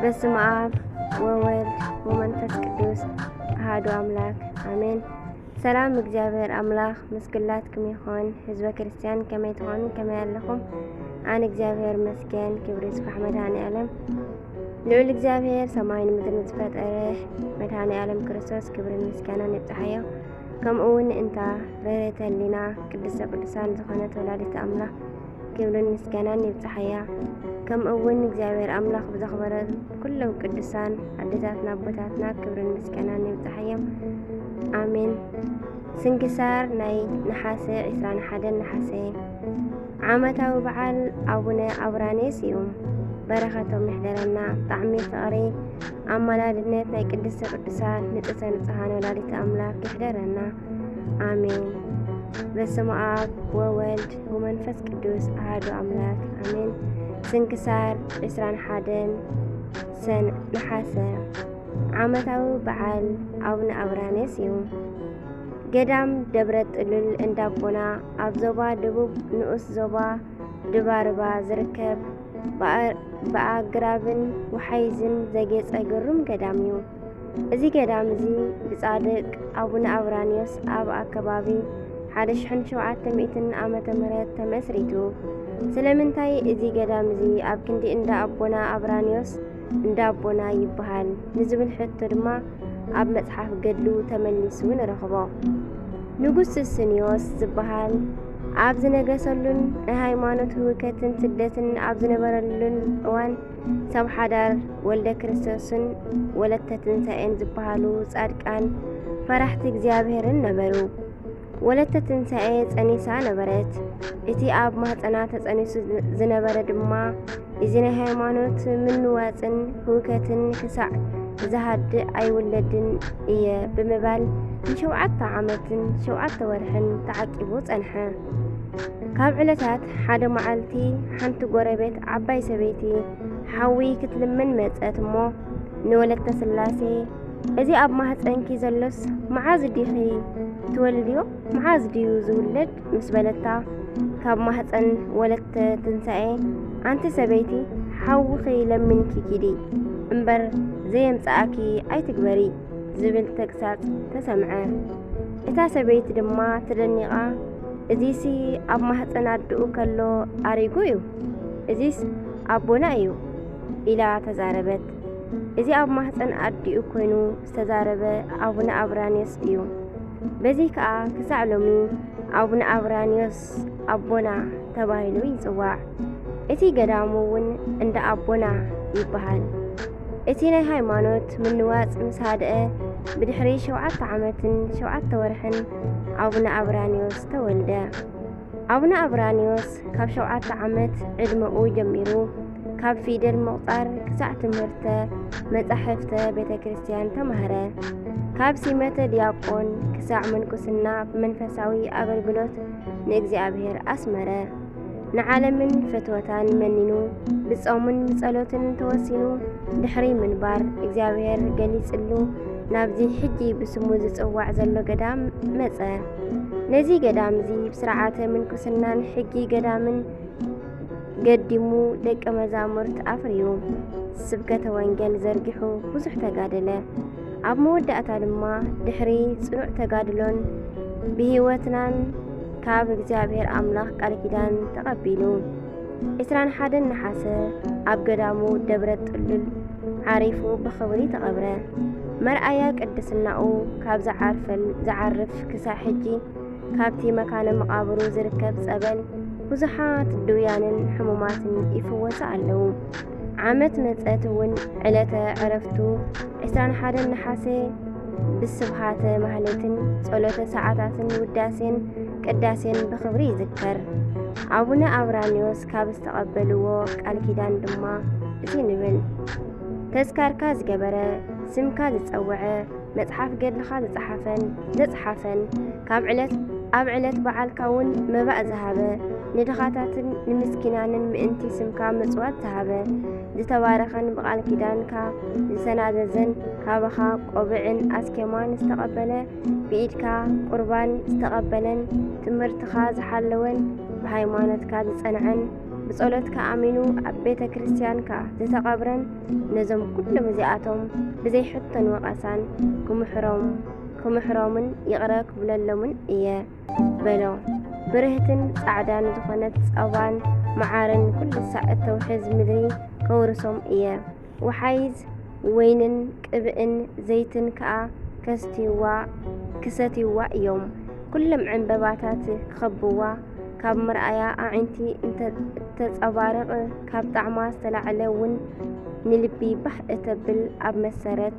በስመ አብ ወወልድ ወመንፈስ ቅዱስ አሐዱ አምላክ አሜን። ሰላም እግዚኣብሔር አምላክ ምስ ኩላትኩም ይኹን። ህዝበ ክርስቲያን ከመይ ትኾኑ? ከመይ ኣለኹም? ኣነ እግዚኣብሔር መስገን፣ ክብሪ ይስፋሕ መድኃኔ ዓለም። ልዑል እግዚኣብሔር ሰማይን ምድርን ዝፈጠረ መድኃኔ ዓለም ክርስቶስ ክብርን ምስጋናን ይብጽሓዮ። ከምኡ እውን እንታ ርህርህተ ህሊና ቅድስተ ቅዱሳን ዝኾነት ወላዲተ ኣምላኽ ክብርን ምስጋናን ይብጽሓያ። ከምኡ እውን እግዚኣብሔር ኣምላኽ ብዘኽበረ ኩሎም ቅዱሳን ኣዴታትና ኣቦታትና ክብርን ምስጋናን ይብጽሓዮም። ኣሜን። ስንክሳር ናይ ነሓሰ ዒስራን ሓደን ነሓሰ። ዓመታዊ በዓል ኣቡነ ኣብራኔስ እዩ። በረኸቶም ይሕደረና። ብጣዕሚ ፍቕሪ ኣማላድነት ናይ ቅድስተ ቅዱሳን ንጽሕተ ንጹሓን ወላዲተ ኣምላክ ይሕደረና። ኣሜን። በስመ አብ ወወልድ ወመንፈስ ቅዱስ አሐዱ አምላክ አሜን። ስንክሳር ዒስራን ሓደን ሰን ነሓሰ ዓመታዊ በዓል ኣቡነ ኣብራኔስ እዩ። ገዳም ደብረ ጥሉል እንዳቦና ኣብ ዞባ ደቡብ ንኡስ ዞባ ድባርባ ዝርከብ ብኣ-፣ ብኣግራብን ወሓይዝን ዘጌጸ ግሩም ገዳም እዩ። እዚ ገዳም እዚ ብጻድቅ ኣቡነ ኣብራንዮስ ኣብ ኣከባቢ ሓደ ሽሕን ሸውዓተ ሚእትን ዓመተ ምህረት ተመስሪቱ። ስለምንታይ እዚ ገዳም እዚ ኣብ ክንዲ እንዳ ኣቦና ኣብራንዮስ እንዳ ኣቦና ይበሃል ንዝብል ሕቶ ድማ ኣብ መጽሓፍ ገድሉ ተመሊሱ ንረኽቦ። ንጉስ ስስንዮስ ዝበሃል ኣብ ዝነገሰሉን ናይ ሃይማኖት ህውከትን ስደትን ኣብ ዝነበረሉን እዋን ሰብ ሓዳር ወልደ ክርስቶስን ወለተ ትንሳኤን ዝበሃሉ ጻድቃን ፈራሕቲ እግዚኣብሔርን ነበሩ። ወለተ ትንሳኤ ጸኒሳ ነበረት። እቲ ኣብ ማህጸና ተጸኒሱ ዝነበረ ድማ እዚ ናይ ሃይማኖት ምንዋጽን ህውከትን ክሳዕ ዝሃድእ ኣይውለድን እየ ብምባል ንሸውዓተ ዓመትን ሸውዓተ ወርሕን ተዓቂቡ ጸንሐ። ካብ ዕለታት ሓደ መዓልቲ ሓንቲ ጎረቤት ዓባይ ሰበይቲ ሓዊ ክትልምን መጸት እሞ ንወለተ ስላሴ፣ "እዚ ኣብ ማህጸንኪ ዘሎስ መዓዝ ዲኺ ትወልድዮ? መዓዝ ድዩ ዝውለድ?" ምስ በለታ፣ ካብ ማህጸን ወለተ ትንሳኤ፣ "ኣንቲ ሰበይቲ፣ ሓውኺ ለሚንኪ ኪዲ እምበር ዘየምጽኣኪ ኣይትግበሪ" ዝብል ተግሳጽ ተሰምዐ። እታ ሰበይቲ ድማ ተደኒቓ፣ "እዚሲ ኣብ ማህጸን ኣድኡ ከሎ ኣሪጉ እዩ፣ እዚስ ኣቦና እዩ" ኢላ ተዛረበት። እዚ ኣብ ማህጸን ኣዲኡ ኮይኑ ዝተዛረበ ኣቡነ ኣብራንዮስ እዩ። በዚ ከኣ ክሳዕ ሎሚ ኣቡነ ኣብራንዮስ ኣቦና ተባሂሉ ይጽዋዕ። እቲ ገዳሙ እውን እንዳ ኣቦና ይበሃል። እቲ ናይ ሃይማኖት ምንዋጽ ምስ ሃደአ ብድሕሪ ሸውዓተ ዓመትን ሸውዓተ ወርሕን ኣቡነ ኣብራንዮስ ተወልደ። ኣቡነ ኣብራንዮስ ካብ ሸውዓተ ዓመት ዕድመኡ ጀሚሩ ካብ ፊደል ምቑጻር ክሳዕ ትምህርተ መጻሕፍተ ቤተ ክርስቲያን ተማህረ። ካብ ሲመተ ዲያቆን ክሳዕ ምንኩስና ብመንፈሳዊ ኣገልግሎት ንእግዚኣብሔር ኣስመረ። ንዓለምን ፍትወታን መኒኑ ብጾምን ብጸሎትን ተወሲኑ ድሕሪ ምንባር እግዚኣብሔር ገሊጽሉ ናብዚ ሕጂ ብስሙ ዝጽዋዕ ዘሎ ገዳም መጸ። ነዚ ገዳም እዚ ብስርዓተ ምንኩስናን ሕጊ ገዳምን ገዲሙ ደቀ መዛሙርት ኣፍርዩ ስብከተ ወንጌል ዘርጊሑ ብዙሕ ተጋደለ። ኣብ መወዳእታ ድማ ድሕሪ ጽኑዕ ተጋድሎን ብህይወትናን ካብ እግዚኣብሔር ኣምላኽ ቃል ኪዳን ተቐቢሉ። ዕስራን ሓደን ነሓሰ ኣብ ገዳሙ ደብረ ጥሉል ዓሪፉ ብኽብሪ ተቐብረ። መርኣያ ቅድስናኡ ካብ ዝዓርፈል-፣ ዝዓርፍ ክሳዕ ሕጂ ካብቲ መካነ መቓብሩ ዝርከብ ጸበል ብዙሓት ድውያንን ሕሙማትን ይፍወሱ ኣለዉ። ዓመት መጸት እውን ዕለተ ዕረፍቱ ዕስራን ሓደን ነሓሰ ብስብሃተ ማህሌትን ጸሎተ ሰዓታትን ውዳሴን ቅዳሴን ብኽብሪ ይዝከር። ኣቡነ ኣብራንዮስ ካብ ዝተቐበልዎ ቃል ኪዳን ድማ እዚ ንብል፣ ተስካርካ ዝገበረ፣ ስምካ ዝጸውዐ፣ መጽሓፍ ገድልኻ ዝጸሓፈን ዘጽሓፈን፣ ካብ ዕለት ኣብ ዕለት በዓልካ እውን መባእ ዝሃበ፣ ንድኻታትን ንምስኪናንን ምእንቲ ስምካ ምጽዋት ዝሃበ፣ ዝተባረኸን ብቓል ኪዳንካ ዝተናዘዘን፣ ካባኻ ቆብዕን ኣስኬማን ዝተቐበለ፣ ብኢድካ ቁርባን ዝተቐበለን፣ ትምህርትኻ ዝሓለወን፣ ብሃይማኖትካ ዝጸንዐን፣ ብጸሎትካ ኣሚኑ ኣብ ቤተ ክርስቲያንካ ዝተቐብረን ነዞም ኩሎም እዚኣቶም ብዘይ ሕቶን ወቐሳን ክምሕሮም፣ ክምሕሮምን ይቕረ ክብለሎምን እየ በሎ። ብርህትን ጻዕዳን ዝኾነት ጸባን መዓርን ኩሉ ሳዕ እተውሕዝ ምድሪ ከውርሶም እየ። ወሓይዝ ወይንን ቅብእን ዘይትን ከኣ ከስትይዋ፣ ክሰትይዋ እዮም። ኩሎም ዕምበባታት ክኸብዋ፣ ካብ መርኣያ ኣዒንቲ እንተ-፣ እተጸባርቕ፣ ካብ ጣዕማ ዝተላዕለ እውን ንልቢ ባህ እተብል ኣብ መሰረት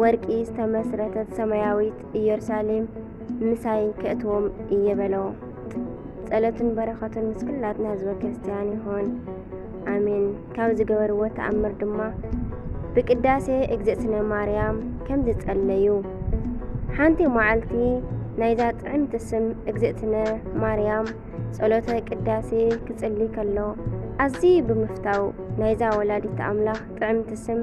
ወርቂ ዝተመስረተት ሰማያዊት ኢየሩሳሌም ምሳይ ከእትዎም እየ በሎ። ጸሎትን በረኸቱን ምስ ኩላትና ህዝበ ክርስቲያን ይኹን። ኣሜን። ካብ ዝገበርዎ ተኣምር ድማ ብቅዳሴ እግዝእትነ ማርያም ከም ዝጸለዩ። ሓንቲ መዓልቲ ናይዛ ጥዕምቲ ስም እግዝእትነ ማርያም ጸሎተ ቅዳሴ ክጽሊ ከሎ ኣዝዩ ብምፍታው ናይዛ ወላዲት ኣምላኽ ጥዕምቲ ስም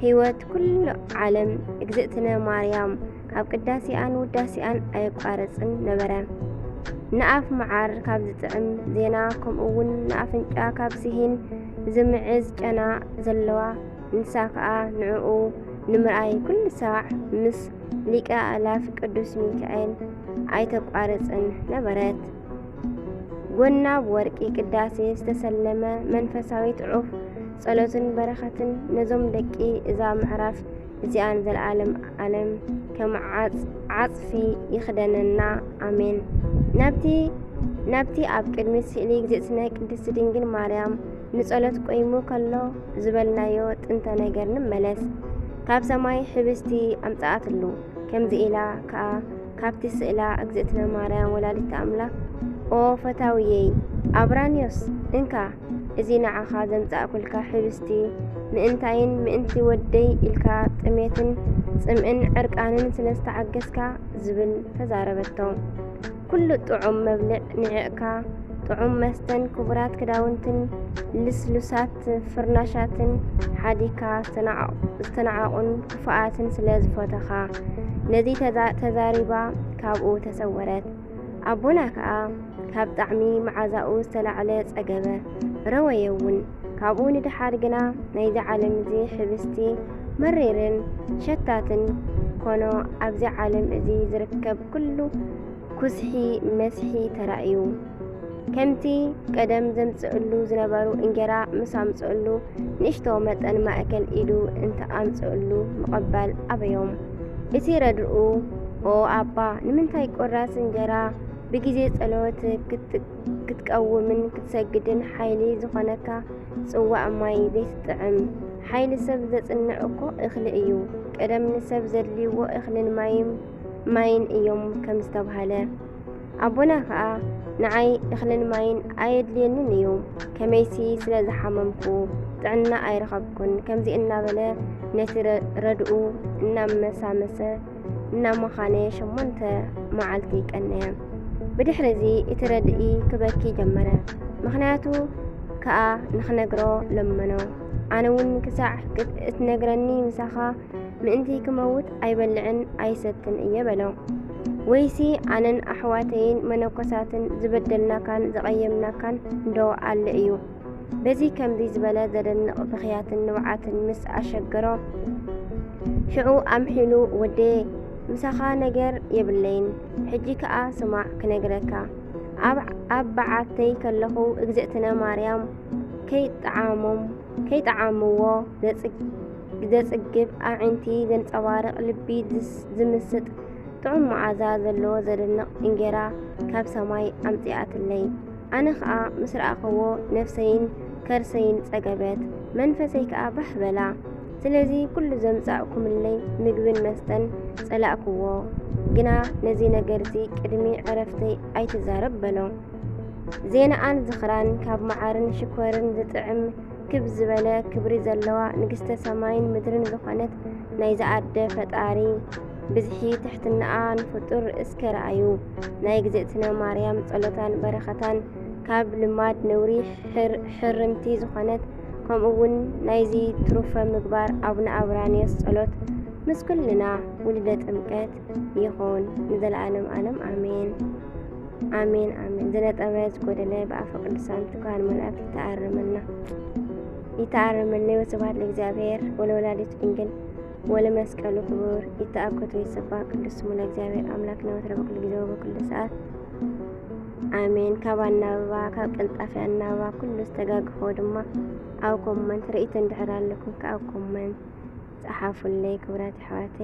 ህይወት ኩሉ ዓለም እግዝእትነ ማርያም ኣብ ቅዳሴኣን ውዳሴኣን ኣየቋረጽን ነበረ። ንኣፍ መዓር ካብ ዝጥዕም ዜና፣ ከምኡ እውን ንኣፍንጫ ካብ ስሂን ዝምዕዝ ጨና ዘለዋ፣ ንሳ ከኣ ንዕኡ ንምርኣይ ኩሉ ሳዕ ምስ ሊቀ ኣእላፍ ቅዱስ ሚካኤል ኣይተቋርጽን ነበረት። ጎና ብወርቂ ቅዳሴ ዝተሰለመ መንፈሳዊ ጽሑፍ፣ ጸሎትን በረኸትን ነዞም ደቂ እዛ ምዕራፍ እዚኣን ዘለዓለም ዓለም ከም ዓጽ-፣ ዓጽፊ ይኽደነና። ኣሜን። ናብቲ፣ ናብቲ ኣብ ቅድሚ ስእሊ እግዝእትነ ቅድስቲ ድንግል ማርያም ንጸሎት ቆይሙ ከሎ ዝበልናዮ ጥንተ ነገር ንመለስ። ካብ ሰማይ ሕብስቲ ኣምጽኣትሉ፣ ከምዚ ኢላ ከኣ ካብቲ ስእላ እግዝእትነ ማርያም ወላዲተ ኣምላኽ፣ "ኦ ፈታውየይ ኣብራንዮስ፣ እንካ፣ እዚ ንዓኻ ዘምጻእኩልካ ሕብስቲ፣ ምእንታይን ምእንቲ ወደይ ኢልካ ጥሜትን ጽምእን ዕርቃንን ስለ ዝተዓገስካ" ዝብል ተዛረበቶ። "ኩሉ ጥዑም መብልዕ ንዒቕካ፣ ጥዑም መስተን ክቡራት ክዳውንትን ልስሉሳት ፍርናሻትን ሓዲግካ፣ ዝተናዓ-፣ ዝተናዓቑን ክፉኣትን ስለ ዝፈተኻ፣ ነዚ ተዛ-፣ ተዛሪባ ካብኡ ተሰወረት። ኣቦና ከኣ ካብ ጣዕሚ መዓዛኡ ዝተላዕለ ጸገበ፣ ረወየ እውን። ካብኡ ንደሓር ግና ናይዚ ዓለም እዚ ሕብስቲ መሪርን ሸታትን ኮኖ፣ ኣብዚ ዓለም እዚ ዝርከብ ኩሉ ኩስሒ መስሒ ተራእዩ። ከምቲ ቀደም ዘምጽእሉ ዝነበሩ እንጌራ ምስ ኣምጽእሉ፣ ንእሽቶ መጠን ማእከል ኢዱ እንተ ኣምጽእሉ ምቕባል ኣበዮም። እቲ ረድኡ፣ "ኦ ኣባ፣ ንምንታይ ቁራስ እንጌራ ብግዜ ጸሎት ክት-፣ ክትቀውምን ክትሰግድን ሓይሊ ዝኾነካ ጽዋእ ማይ ዘይትጥዕም? ሓይሊ ሰብ ዘጽንዕ እኮ እኽሊ እዩ። ቀደም ንሰብ ዘድልይዎ እኽልን ማይም-፣ ማይን እዮም" ከም ዝተባህለ። ኣቦና ኸኣ፣ "ንዓይ እኽልን ማይን ኣየድልየንን እዩ፣ ከመይሲ ስለ ዝሓመምኩ ጥዕና ኣይረኸብኩን" ከምዚ እናበለ ነቲ ረ-፣ ረድኡ እናመሳመሰ እናመኻነየ ሸሞንተ መዓልቲ ቀነየ። ብድሕሪ እዚ እቲ ረድኢ ክበኪ ጀመረ። ምኽንያቱ ከኣ ንኽነግሮ ለመኖ። ኣነ እውን ክሳዕ ክት-፣ እትነግረኒ ምሳኻ ምእንቲ ክመውት ኣይበልዕን ኣይሰትን እየ በሎ። ወይሲ ኣነን ኣሕዋተይን መነኮሳትን ዝበደልናካን ዘቐየምናካን እንዶ ኣለ እዩ? በዚ ከምዚ ዝበለ ዘደንቕ ብኽያትን ንብዓትን ምስ ኣሸገሮ፣ ሽዑ ኣምሒሉ፣ "ወደየ፣ ምሳኻ ነገር የብለይን፣ ሕጂ ከኣ ስማዕ ክነግረካ። ኣብ፣ ኣብ በዓተይ ከለኹ እግዝእትነ ማርያም ከይጠዓሞም፣ ከይጠዓምዎ ዘጽ-፣ ዘጽግብ ኣዒንቲ ዘንጸባርቕ ልቢ ዝስ-፣ ዝምስጥ ጥዑም መዓዛ ዘለዎ ዘደንቕ እንጌራ ካብ ሰማይ ኣምጺኣትለይ። ኣነ ኸኣ ምስ ረኣኽዎ ነፍሰይን ከርሰይን ጸገበት፣ መንፈሰይ ከኣ ባህ በላ። ስለዚ ኩሉ ዘምጻእኩምለይ ምግብን መስተን ጸላእክዎ። ግና ነዚ ነገርዚ ቅድሚ ዕረፍተይ ኣይትዛረብ" በሎ። ዜናኣን ዝኽራን ካብ መዓርን ሽኮርን ዝጥዕም ክብ ዝበለ ክብሪ ዘለዋ ንግስተ ሰማይን ምድርን ዝኾነት ናይዛ ኣደ ፈጣሪ ብዝሒ ትሕትናኣ ንፍጡር እስከ ረኣዩ። ናይ እግዝእትነ ማርያም ጸሎታን በረኸታን ካብ ልማድ ነውሪ ሕር-፣ ሕርምቲ ዝኾነት፣ ከምኡ እውን ናይዚ ትሩፈ ምግባር ኣቡነ ኣብራንዮስ ጸሎት ምስ ኩልና ውሉደ ጥምቀት ይኹን ንዘለዓለም ዓለም ኣሜን። ኣሜን ኣሜን። ዝነጠበ ዝጎደለ ብኣፈ ቅዱሳን ትጉሃን መላእክት ይተኣረመልና ይተኣረመልና። ወስብሐት ለእግዚኣብሔር ወለወላዲቱ ድንግል ወለመስቀሉ ክቡር። ይተኣኮት ወይሰባ ቅዱስ ስሙ ለእግዚኣብሔር ኣምላክና ወትረ በኩሉ ግዜ ወበኩሉ ሰዓት ኣሜን። ካብ ኣናብባ ካብ ቀልጣፊ ኣናብባ ኩሉ ዝተጋግፎ ድማ ኣብ ኮመንት ርእይቶ እንድሕር ኣለኩም ከኣ ኣብ ኮመንት ጸሓፉለይ ክቡራት ኣሕዋተይ።